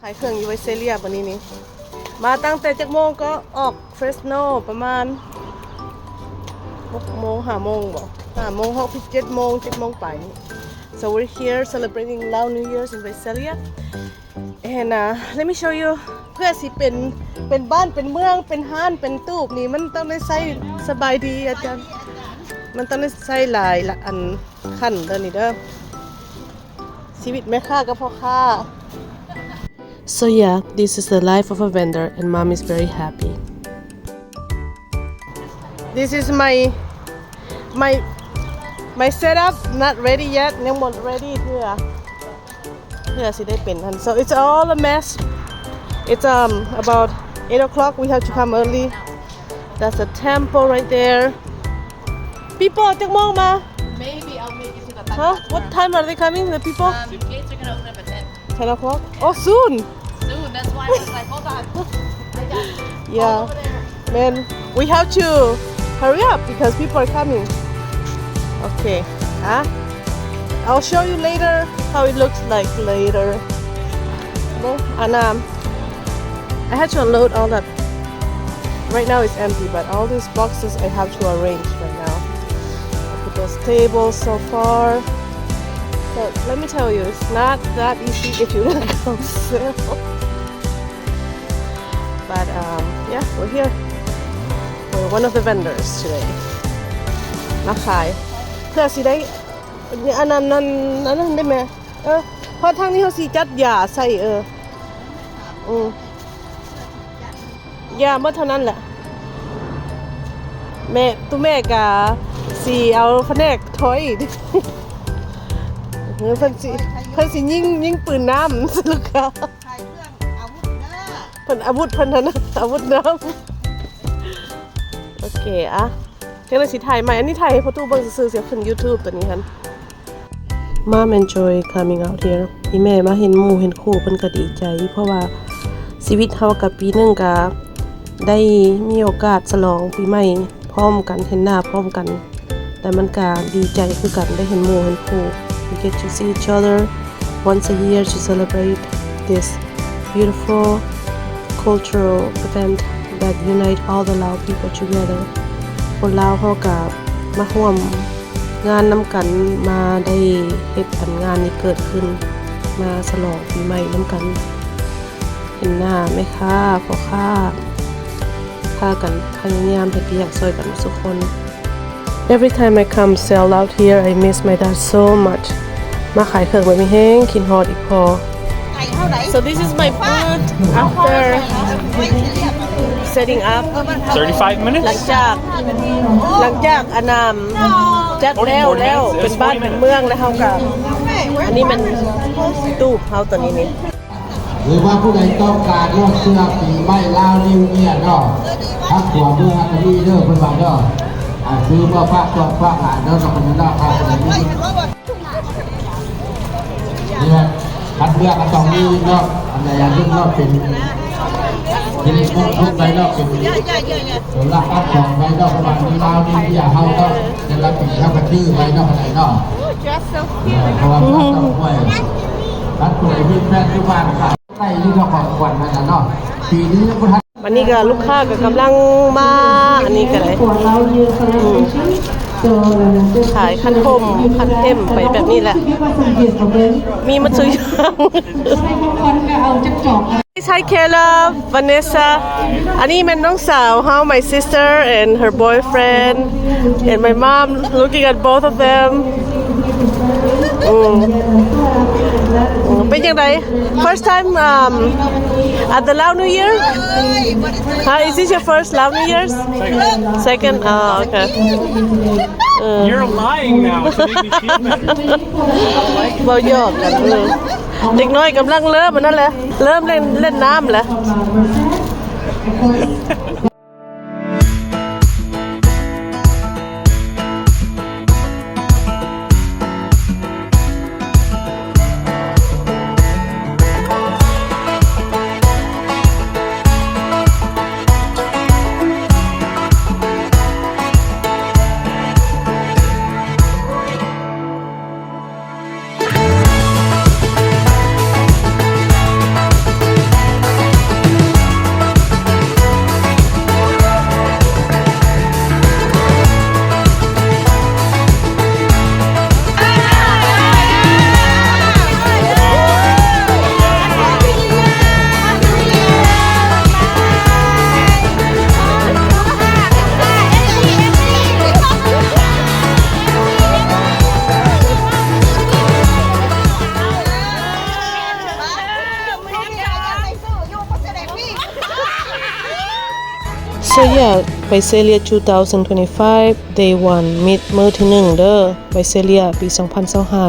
ຂາຍເຄື່ອງຢູ່ໄວເຊເລຍ ບັດນີ້ນີ້ ມາຕັ້ງແຕ່ຈັກໂມງກໍອອກເຟຣສໂນ ປະມານຫົກໂມງ ຫ້າໂມງບໍ ຫ້າໂມງ ຫົກ ເຈັດໂມງ ເຈັດໂມງປາຍນີ້. So we're here celebrating Lao New Year's in Visalia and uh, let me show you ເພື່ອຊິເປັນ ເປັນບ້ານ ເປັນເມືອງ ເປັນຮ້ານ ເປັນຕູບນີ້ ມັນຕ້ອງໄດ້ໃຊ້ ສະບາຍດີອາຈານ ມັນຕ້ອງໄດ້ໃຊ້ຫຼາຍລະອັນ ຂັ້ນເດີນີ້ເດີ ຊີວິດແມ່ຄ້າກັບພໍ່ຄ້າ. So yeah, this is the life of a vendor and mom is very happy. This is my my my setup, not ready yet. ຍັງບໍ່ ready ເທື່ອ ເພື່ອຊິໄດ້ເປັນຫັ້ນ so it's all a mess. It's um about eight o'clock. We have to come early. That's a temple right there. People ຈັກໂມງມາ? Maybe I'll make it to the Huh? What time are they coming, the people? Um, gates are gonna open up at ten. Ten o'clock? Oh, soon. Soon. That's why I was like, "Hold on." I got Yeah. Over there. Man, we have to hurry up because people are coming. Okay. Ah, I'll show you later how it looks like later. No, and um, I had to unload all that. Right now it's empty, but all these boxes I have to arrange right now. Look at those tables so far. So let me tell you, it's not that easy if you wanna come sell. But um, yeah, we're here. We're one of the vendors today. ມາຂາຍ ເພື່ອຊິໄດ້ ອັນນັ້ນ ອັນນັ້ນ ອັນນັ້ນໄດ້ແມ່ ເອີ ເພາະທາງນີ້ເຮົາຊິຈັດຢາໃສ່ ເອີ ອື ຢາໝົດເທົ່ານັ້ນແຫຼະ ແມ່ ຕູ້ແມ່ກະຊິເອົາພະແນກຖອຍ ເອີ ເພິ່ນຊິ ເພິ່ນຊິຍິງ ຍິງປືນນ້ຳໃສ່ລູກຄ້າ ເພິ່ນອາວຸດເພິ່ນຫັ້ນນະ ອາວຸດນ້ຳ ໂອເຄ ອະ ຈັ່ງໃດຊິຖ່າຍໃໝ່ ອັນນີ້ຖ່າຍໃຫ້ພໍ່ຕູ້ເບິ່ງຊື່ໆ ຊິເອົາຂຶ້ນຢູທູບ ໂຕນີ້ຫັ້ນ. Mom enjoy coming out here. ອີ່ແມ່ມາເຫັນໝູ່ເຫັນຄູ່ເພິ່ນກໍດີໃຈ ເພາະວ່າຊີວິດເຮົາກໍປີໜຶ່ງກໍໄດ້ມີໂອກາດສະຫຼອງປີໃໝ່ພ້ອມກັນ ເຫັນໜ້າພ້ອມກັນ ແຕ່ມັນກໍດີໃຈຄືກັນ ໄດ້ເຫັນໝູ່ເຫັນຄູ່. We get to see each other once a year to celebrate this beautiful cultural event that unite all the Lao people together. ຄົນລາວເຮົາກໍມາຮ່ວມງານນຳກັນ ມາໄດ້ເຮັດອັນງານນີ້ເກີດຂຶ້ນ ມາສະຫຼອງປີໃໝ່ນຳກັນ ເຫັນໜ້າແມ່ຄ້າ ພໍ່ຄ້າ ພາກັນພະຍາຍາມເຮັດວຽກຊ່ວຍກັນທຸກຄົນ. Every time I come sell out here, I miss my dad so much. ມາຂາຍເຄື່ອງແບບນີ້ແຮງຄິດຮອດອີ່ພໍ່. So this is my booth after setting up. Thirty-five minutes? ຫຼັງຈາກ ຫຼັງຈາກອັນນາ ຈັດແລ້ວ ແລ້ວເປັນບ້ານເປັນເມືອງແລ້ວ ເຮົາກໍ ອັນນີ້ແມ່ນຕູບເຮົາ ໂຕນີ້ນີ້ ຫຼືວ່າຜູ້ໃດຕ້ອງການເນາະ ເສື້ອປີໃໝ່ລາວນິວເຍຍເນາະ ທາງຂວາມືຫັ້ນກໍມີເດີ ເພິ່ນວ່າເນາະ ອ່າ ຊື້ມາຝາກຕອນຝາກຫຼານເນາະ ເນາະ ເນາະ ຄັບ ນີ້ແຫຼະ ຄັດເລືອກກໍຕ້ອງມີເນາະ ອັນໃດອັນໜຶ່ງເນາະ ເປັນ ເປັນມົງຄຸນໄປເນາະ ເປັນ ສຳລັບອັດຂອງໄວ້ເນາະ ເພາະວ່າມີລາວມີເບຍເຮົາເນາະ ແຕ່ລະປີເຮົາກໍຈື່ໄວ້ເນາະ ອັນໃດເນາະ ເອີ ເພາະວ່າເຮົາຕ້ອງໄວ້ ຄັນຜູ້ໃດມີແຟນຢູ່ບ້ານກໍໄດ້ຢູ່ເນາະ ຂອງຂວັນນັ້ນນະເນາະ ປີນີ້ຍັງບໍ່ທັນ. ອັນນີ້ກໍລູກຄ້າກໍກຳລັງມາ ອັນນີ້ກໍໄດ້ ອືມ ຂາຍຄັດໂຮມ ຄັດເອັມໄປແບບນີ້ແຫຼະ ມີໝົດທຸກຢ່າງ. ໃຊ່ Caleb, Vanessa. ອັນນີ້ແມ່ນນ້ອງສາວເຮົາ my sister and her boyfriend and my mom looking at both of them. ອືມ ເປັນຈັ່ງໃດ? First time, um, at the Lao New Year? Huh? Is this your first Lao New Year's? Second? Oh, okay. ເອີ You're lying now to make me feel better. ເວົ້າຫຍອກກັນ ເອີ ເດັກນ້ອຍກຳລັງເລີ່ມອັນນັ້ນແຫຼະ ເລີ່ມເລ່ນ ເລ່ນນ້ຳແຫຼະ. ກໍຢາກໄວເຊເລຍ two thousand twenty-five day one ມິດມື້ທີໜຶ່ງເດີ ໄວເຊເລຍປີສອງພັນຊາວຫ້າ.